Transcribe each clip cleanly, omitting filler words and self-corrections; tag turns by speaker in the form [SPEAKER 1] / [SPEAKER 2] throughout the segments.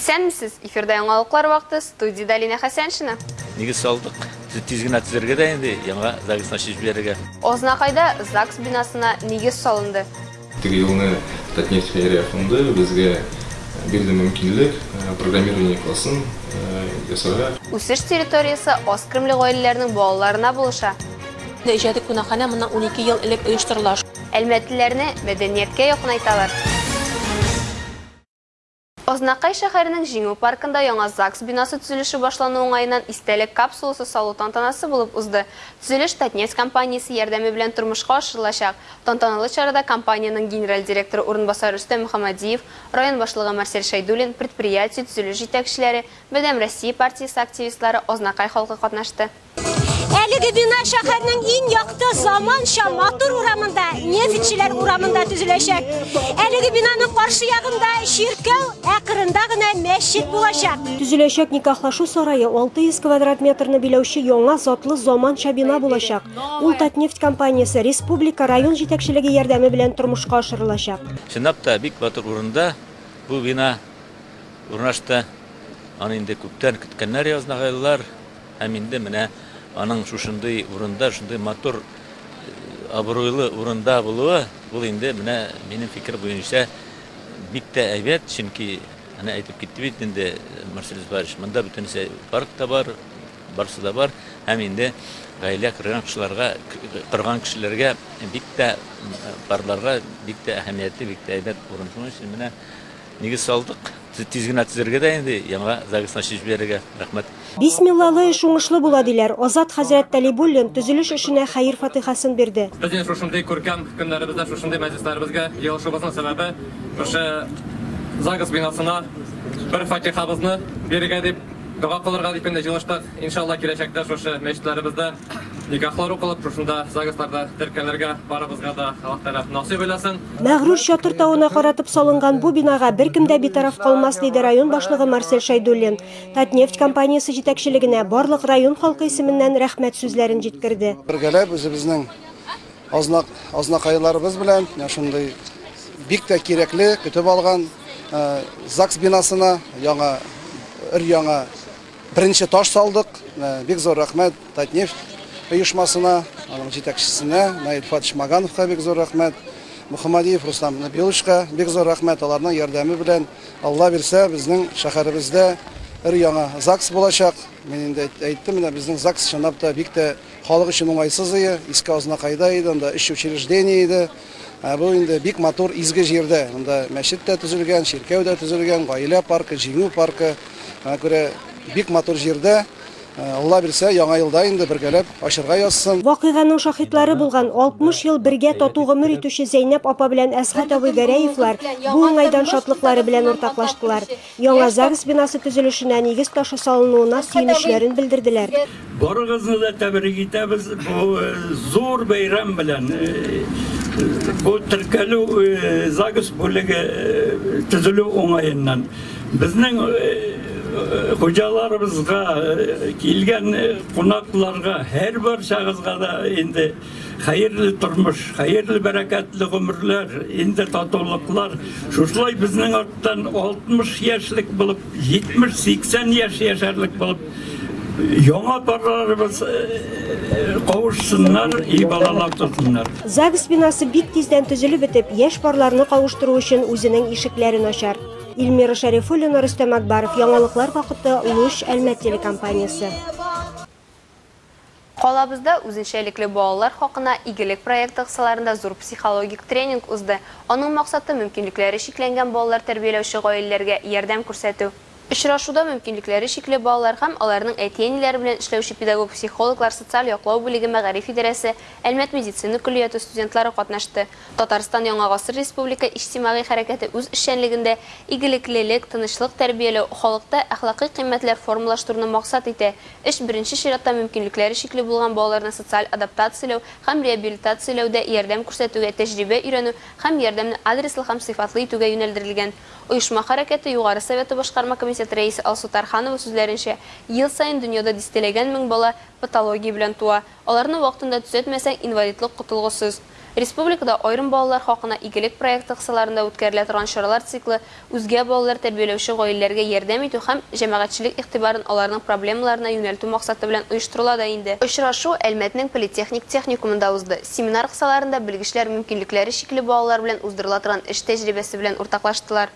[SPEAKER 1] Исәнмесез! Эфирда яңалыклар вакыты, студиядә Алинә Хәсәншина.
[SPEAKER 2] Нигез салдык. Тиз генә төзергә дә инде, яңа ЗАГСны ачып җибәрергә.
[SPEAKER 1] Азнакайда ЗАГС бинасына нигез салынды.
[SPEAKER 3] Теге елны Татнефть хәйрия фонды безгә бирде мөмкинлек программирование классын ясарга.
[SPEAKER 1] Үсеш территориясе аз керемле гаиләләрнең балаларына булыша.
[SPEAKER 4] Иҗади кунакханә моннан 12 ел элек оештырыла.
[SPEAKER 1] Әлмәтлеләрне мәдәнияткә якынайталар. Азнакай шәһәренең Җиңү паркында яңа ЗАГС бинасы төзелеше башлану уңаеннан истәлек капсуласы салу тантанасы булып узды. Төзелеш Татнефть компаниясе ярдәме белән тормышка ашырылачак. Тантаналы чарада компаниянең генераль директоры урынбасары Рөстәм Мөхәммәдиев, район башлыгы Марсель Шәйдуллин, предприятие, төзелеш җитәкчеләре, Бердәм Россия партиясе активистлары, Азнакай халкы катнашты.
[SPEAKER 5] Әлеге бина шәһәрнең иң якты, заманча, матур урамында, Нефтьчеләр урамында төзеләчәк. Әлеге бинаның каршы ягында чиркәү, ә кырында гына мәчет булачак.
[SPEAKER 6] Төзеләчәк никахлашу сарае 600 квадрат метрны биләүче яңа затлы заманча бина булачак. Ул Татнефть компаниясе, республика, район җитәкчелеге ярдәме белән тормышка ашырылачак.
[SPEAKER 2] Чынлап та, бик матур урында бу бина урнашты. Аны инде күптән көткәннәр азнакайлылар. Һәм инде менә аның шушындый урында, шундый матур, абруйлы урында булуы, ул инде менә минем фикер буенча бик тә әйбәт, чөнки әнә әйтеп китте бит инде Марсель Зөфәрович, монда бөтенесе парк та бар, барысы да бар. Һәм инде гаилә корган кешеләргә, корган кешеләргә бик тә парларга бик тә әһәмиятле, бик тә әйбәт урын. Шуның өчен менә Нигез салдык. Тиз генә төзергә дә инде, яңа ЗАГСны ачып җибәрергә. Рәхмәт.
[SPEAKER 6] Бисмиллалы эш уңышлы була, диләр. Азат хәзрәт Тәлибуллин төзелеш эшенә хәер-фатыйхасын бирде.
[SPEAKER 7] Без инде шушындый күркәм көннәребездә, шушындый мәҗлесләребезгә җыелышыбызның сәбәбе, шушы ЗАГС бинасына бер фатихабызны бирергә дип, дога кылырга дип инде җыелыштык. Иншалла, киләчәктә шушы мәчетләребездә никахлар укылып, шушында ЗАГСларда теркәлергә барыбызга да Аллаһ Тәгалә насыйп әйләсен.
[SPEAKER 6] Мәгърур Чатыр тавына каратып салынган бу бинага беркем дә битараф калмас, диде район башлыгы Марсель Шәйдуллин. Татнефть компаниясе җитәкчелегенә барлык район халкы исеменнән рәхмәт сүзләрен җиткерде.
[SPEAKER 8] Бергәләп үзебезнең Азнак, азнакайларыбыз белән менә шундый бик тә кирәкле, көтеп алган ЗАГС бинасына яңа, өр-яңа Беренче таш салдык. Бик зур рәхмәт Татнефть оешмасына, аның җитәкчесенә Наил Фатич Магановка бик зур рәхмәт. Мөхәммәдиев Руслан Набиловичка бик зур рәхмәт. Аларның ярдәме белән, Алла бирсә, безнең шәһәребездә өр-яңа ЗАГС булачак. Мин инде әйттем, менә безнең ЗАГС чынлап та бик тә халык өчен уңайсыз ие. Иске Азнакайда иде, анда өч учреждение иде. Ә бу инде бик матур изге җирдә. Монда мәчет тә төзелгән, чиркәү дә төзелгән, гаилә паркы, Җиңү паркы. Шуңа күрә бик матур җирдә, Алла бирсә, яңа елда инде бергәләп ачырга язсын.
[SPEAKER 6] Вакыйганың шаһитлары булган, 60 ел бергә тату гомер итүче Зәйнәп апа белән Әсгать абый Гәрәевлар бу уңайдан шатлыклары белән уртаклаштылар. Яңа ЗАГС бинасы төзелешенә нигез ташы салынуына сөенечләрен белдерделәр.
[SPEAKER 9] Барыгызны да тәбрик итәбез бу зур бәйрәм белән. Бу теркәлү ЗАГС бүлеге төзелү уңаеннан. Безнең хуҗаларыбызга, килгән кунакларга, һәрбарчагызга да инде хәерле тормыш, хәерле бәрәкәтле гомерләр, инде татулыклар. Шушылай безнең арттан 60 яшьлек булып, 70-80 яшь яшәрлек булып, яңа парларыбыз кавышсыннар и балалар тотсыннар.
[SPEAKER 6] ЗАГС бинасы бик тиздән төзелеп бетеп, яшь парларны кавыштыру өчен үзенең ишекләрен ачар. Эльмира Шәрифуллина, Рөстәм Акбаров, Яңалыклар вакыты, Луч, Әлмәт телекомпаниясе.
[SPEAKER 1] Калабызда үзенчәлекле балалар хакына Игелек проекты кысаларында зур психологик тренинг узды. Аның максаты, мөмкинлекләре чикләнгән балалар тәрбияләүче гаиләләргә ярдәм күрсәтү. Очрашуда мөмкинлекләре чикле балалар һәм аларның әти-әниләре белән эшләүче педагог-психологлар, социаль яклау бүлеге, мәгариф идарәсе, Әлмәт медицина көллияте студентлары катнашты. Татарстан Яңа гасыр республика иҗтимагый хәрәкәте үз эшчәнлегендә игелеклелек, тынычлык тәрбияләү, халыкта әхлакый кыйммәтләр формалаштыруны максат итә. Эш беренче чиратта мөмкинлекләре чикле булган балаларны социаль адаптацияләү һәм реабилитацияләүдә ярдәм күрсәтүгә, тәҗрибә өйрәнү һәм ярдәмне адреслы һәм сыйфатлы итүгә юнәлдерелгән. Оешма хәрәкәте Югары Советы башкарма комитеты рәисе Алсу Тарханова сүзләренчә, ел саен дөньяда дистәләгән мең бала патология белән туа. Аларны вакытында төзәтмәсәң, инвалидлык котылгысыз. Республикада аерым балалар хакына Игелек проекты кысаларында үткәрелә торган чаралар циклы үзгә балалар тәрбияләүче гаиләләргә ярдәм итү һәм җәмәгатьчелек игътибарын аларның проблемаларына юнәлтү максаты белән оештырыла да инде. Очрашу Әлмәтнең политехник техникумында узды. Семинар кысаларында белгечләр мөмкинлекләре чикле балалар белән уздырыла торган эш тәҗрибәсе белән уртаклаштылар.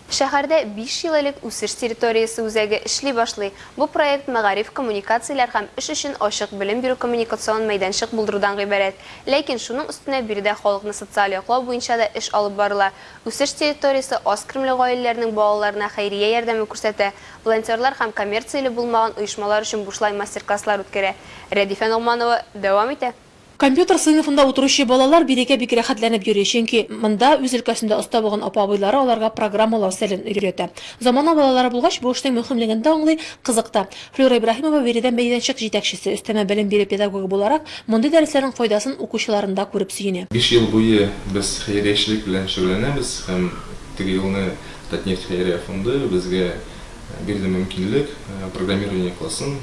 [SPEAKER 1] Шәһәрдә биш ел элек Үсеш территориясе үзәге эшли башлый. Бу проект мәгариф, коммуникацияләр һәм эш өчен ачык белем бирү коммуникацион мәйданчык булдырудан гыйбарәт. Ләкин шуның өстенә биредә халыкны социаль яклау буенча да эш алып барыла. Үсеш территориясе аз керемле гаиләләрнең балаларына хәйрия ярдәме күрсәтә, волонтерлар һәм коммерцияле булмаган оешмалар өчен бушлай мастер-класслар үткәрә. Рәдифә Ногманова дәвам итә.
[SPEAKER 4] Компьютер сыйныфында утыручы балалар бирегә бик рәхәтләнеп йөри, чөнки монда үз өлкәсендә оста булган апа-абыйлары аларга программалау серен өйрәтә. Замана балалары булгач, бу эшнең мөһимлеген дә аңлый, кызык та. Флюра Ибраһимова биредә мәйданчык җитәкчесе, өстәмә белем бирү педагогы буларак, мондый дәресләрнең файдасын укучыларында күреп сөенә.
[SPEAKER 3] Биш ел буе без хәйриячелек белән шөгыльләнәбез һәм теге елны Татнефть хәйрия фонды безгә бирде мөмкинлек программирование классын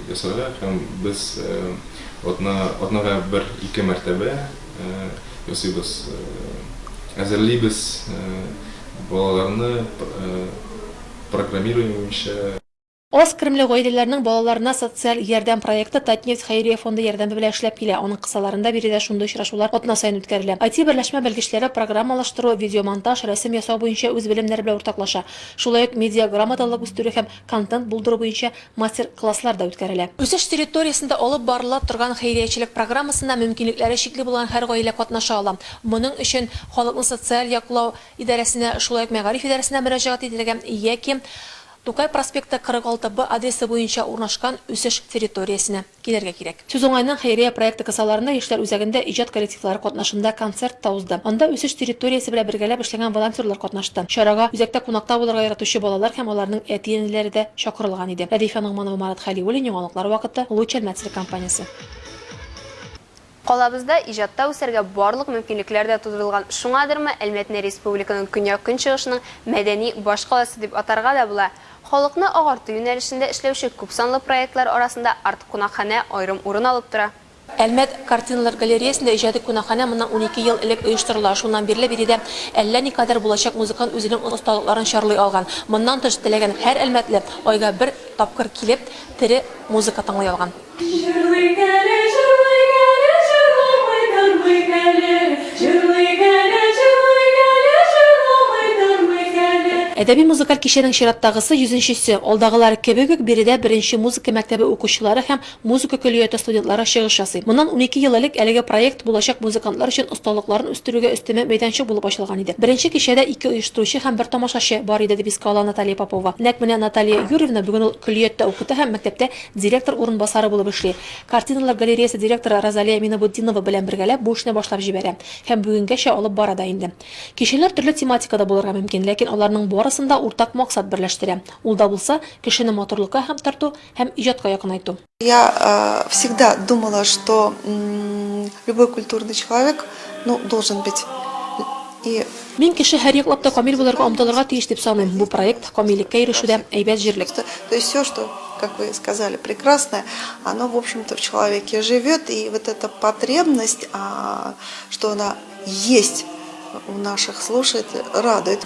[SPEAKER 3] ясарга һәм без Атна, атнага бер, ике мәртәбә ясыйбыз. Әзерлибез балаларны программирование буенча.
[SPEAKER 4] Аз керемле гаиләләрнең балаларына социаль ярдәм проекты Татнефть хәйрия фонды ярдәме белән эшләп килә. Аның кысаларында биредә шундый очрашулар атна саен үткәрелә. IT-берләшмә белгечләре программалаштыру, видеомонтаж, рәсем ясау буенча үз белемнәре белән уртаклаша. Шулай ук медиаграмоталылык үстерү һәм контент булдыру буенча мастер-класслар да үткәрелә. Үсеш территориясендә алып барыла торган хәйриячелек программасында мөмкинлекләре чикле булган һәр гаилә катнаша ала. Моның өчен халыкны социаль яклау идарәсенә, шулай ук мәгариф идарәсенә мөрәҗәгать итәргә яки Тукай проспекты 46 Б адресы буенча урнашкан Үсеш территориясенә килергә кирәк. Сүз уңаеннан, хәйрия проекты кысаларында Яшьләр үзәгендә иҗат коллективлары катнашында концерт та узды. Анда Үсеш территориясе белән бергәләп эшләгән волонтерлар катнашты. Чарага үзәктә кунакта булырга яратучы балалар һәм аларның әти-әниләре дә чакырылган иде. Рәдифә Ногманова, Марат Хәлиуллин, Яңалыклар вакыты, Луч Әлмәт телекомпаниясе.
[SPEAKER 1] Калабызда иҗатта үсәргә барлык мөмкинлекләр дә тудырылган. Шуңадырмы, Әлмәтне республиканың көньяк-көнчыгышының мәдәни башкаласы дип атарга да була. Халыкны агарту юнәлешендә эшләүче күпсанлы проектлар арасында арт-кунакханә аерым урын алып тора.
[SPEAKER 4] Әлмәт картиналар галереясендә иҗади кунакханә моннан 12 ел элек оештырыла. Шуннан бирле биредә әллә никадәр булачак музыкант үзенең осталыкларын чарлый алган. Моннан тыш, теләгән һәр әлмәтле айга бер тапкыр килеп, тере музыка тыңлый алган.
[SPEAKER 10] Җырлыйк әле, җырлыйк әле, җырламый тормыйк әле, Җырлыйк әле, җырлыйк әле, җырламый тормыйк әле.
[SPEAKER 4] Әдәби-музыкаль кичәнең чираттагысы, йөзенчесе. Алдагылар кебек үк, биредә беренче музыка мәктәбе укучылары һәм музыка көллияте студентлары чыгыш ясый. Моннан 12 ел элек әлеге проект булачак музыкантлар өчен осталыкларын үстерүгә өстәмә мәйданчык булып ачылган иде. Беренче кичәдә ике оештыручы һәм бер тамашачы бар иде, дип искә ала Наталья Попова. Нәкъ менә Наталья Юрьевна бүген ул көллияттә укыта һәм мәктәптә Директор урынбасары булып эшли. Картиналар галереясы директоры Розалия Минабутдинова белән бергәләп бу эшне башлап җибәрә һәм бүгенгәчә алып бара да инде. Кичәләр төрле тематикада булырга мөмкин, ләкин аларның барысын да уртак максат берләштерә. Ул да булса, кешене матурлыкка һәм тарту һәм иҗатка якынайту.
[SPEAKER 11] Я всегда думала, что любой культурный человек, ну, должен быть и.
[SPEAKER 4] Мин кеше һәрьяклап та камил булырга омтылырга тиеш дип саныйм. Бу проект, камиллеккә ирешүдә әйбәт җирлек.
[SPEAKER 11] То есть все, что, как вы сказали, прекрасное, оно, в общем-то, в человеке живет, и вот эта потребность, что она есть у наших слушателей, радует.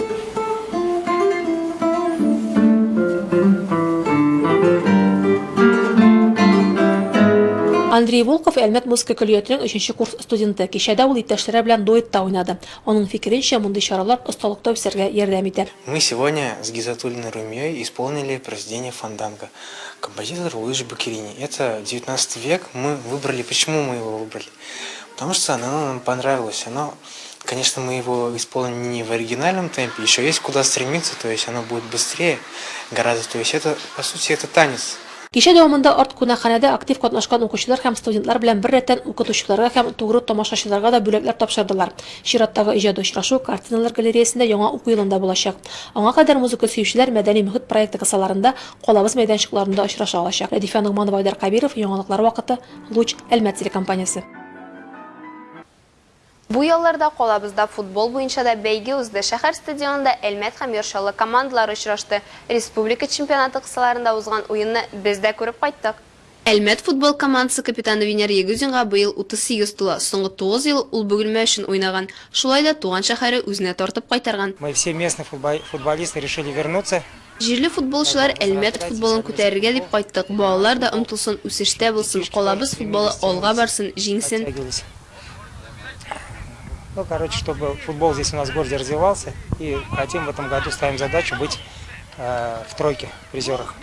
[SPEAKER 4] Андрей Волков Әлмәт музыка көллиятенең өченче курс студенты. Кичәдә ул иптәшләре белән дуэтта уйнады. Аның фикеренчә, мондый чаралар осталыкта үсәргә ярдәм итә.
[SPEAKER 12] Мы сегодня с Гизатуллиной Румией исполнили произведение Фанданго. Композитор Луиджи Боккерини. Это 19 век. Мы выбрали. Почему мы его выбрали? Потому что оно нам понравилось. Оно, конечно, мы его исполнили не в оригинальном темпе. Еще есть куда стремиться, то есть оно будет быстрее гораздо. То есть это, по сути, это танец.
[SPEAKER 4] Кичә дәвамында арт-кунакханәдә актив катнашкан укучылар һәм студентлар белән беррәттән укытучыларга һәм тугры тамашачыларга да бүләкләр тапшырдылар. Чираттагы иҗади очрашу Картиналар галереясендә яңа уку елында булачак. Аңа кадәр музыка сөючеләр Мәдәни мохит проекты кысаларында калабыз мәйданчыкларында очраша алачак. Рәдифә Ногманова, Айдар Кәбиров, Яңалыклар вакыты, Луч, Әлмәт телекомпаниясе.
[SPEAKER 1] Бу ялларда калабызда футбол буенча да бәйге узды. Шәһәр стадионында Әлмәт һәм Яр Чаллы командалары очрашты. Республика чемпионаты кысаларында узган уенны без дә күреп кайттык. Әлмәт футбол командасы капитаны Венер Егузинга быел 38 тула, соңгы 9 ел ул Бөгелмә өчен уйнаган. Шулай да туган шәһәре үзенә тартып кайтарган.
[SPEAKER 12] Мы все местные футболисты решили вернуться.
[SPEAKER 1] Җирле футболчылар Әлмәт футболын күтәрергә дип кайттык, балалар да омтылсын, үсештә булсын, калабыз футболы алга барсын, җиңсен.
[SPEAKER 12] Ну, короче, чтобы футбол здесь у нас в городе развивался, и хотим в этом году ставим задачу быть в тройке призерах.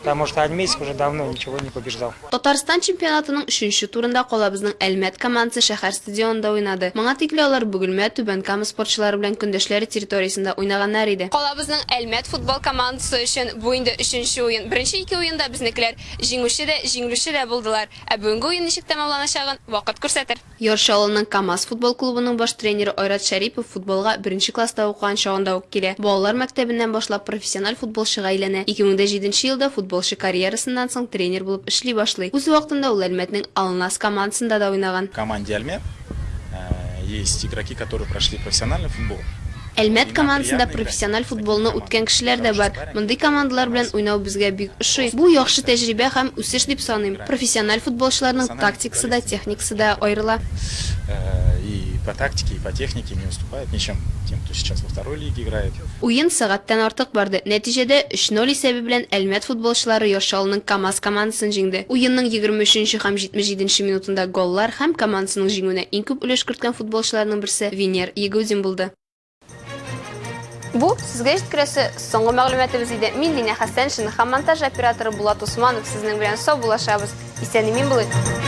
[SPEAKER 12] Потому что Альметьевск уже давно ничего не побеждал.
[SPEAKER 1] Татарстан чемпионатының өченче турында калабызның Әлмәт командасы шәһәр стадионында уйнады. Моңа тикле алар Бөгелмә, Түбән Кама спортчылары белән көндәшләре территориясендә уйнаганнар иде. Калабызның Әлмәт футбол командасы өчен бу инде өченче уен. Беренче ике уенда безнекеләр җиңүче дә, җиңелүче дә булдылар. Ә бүгенге уен ничек тәмамланачагын вакыт күрсәтер. Яр Чаллының КАМАЗ футбол клубының баш тренеры Айрат Шәрипов футболга беренче класста укыган чагында ук килә. Балалар мәктәбеннән башлап профессиональ футболчыга әйләнә. 2007 елда футболчы карьерасыннан соң тренер булып эшли башлый. Үз вакытында ул Әлмәтнең Алнас командасында да уйнаган.
[SPEAKER 3] В команде Альмет есть игроки, которые прошли профессиональный футбол.
[SPEAKER 1] Әлмәт командасында профессиональ футболны үткән кешеләр дә бар. Мондый командалар белән уйнау безгә бик ошый. Бу яхшы тәҗрибә һәм үсеш дип саныйм. Профессиональ футболчыларның тактикасы да, техникасы да аерыла.
[SPEAKER 3] И по тактике, и по технике не уступает ничем тем, кто сейчас во второй лиге играет.
[SPEAKER 1] Уен сәгатьтән артык барды. Нәтиҗәдә, 3-0 исәбе белән Әлмәт футболчылары Яр Чаллының КАМАЗ командасын җиңде. Уенның 23 нче һәм 77 нче минутында голлар һәм командасының җиңүенә иң күп өлеш керткән футболчыларның берсе Венер Ягудин булды. Бу сезгә җиткерәсе соңгы мәгълүматыбыз иде. Мин Линә Хәсәншина һәм монтаж операторы Булат Усманов сезнең белән саубуллашабыз. Исән-имин булыйк!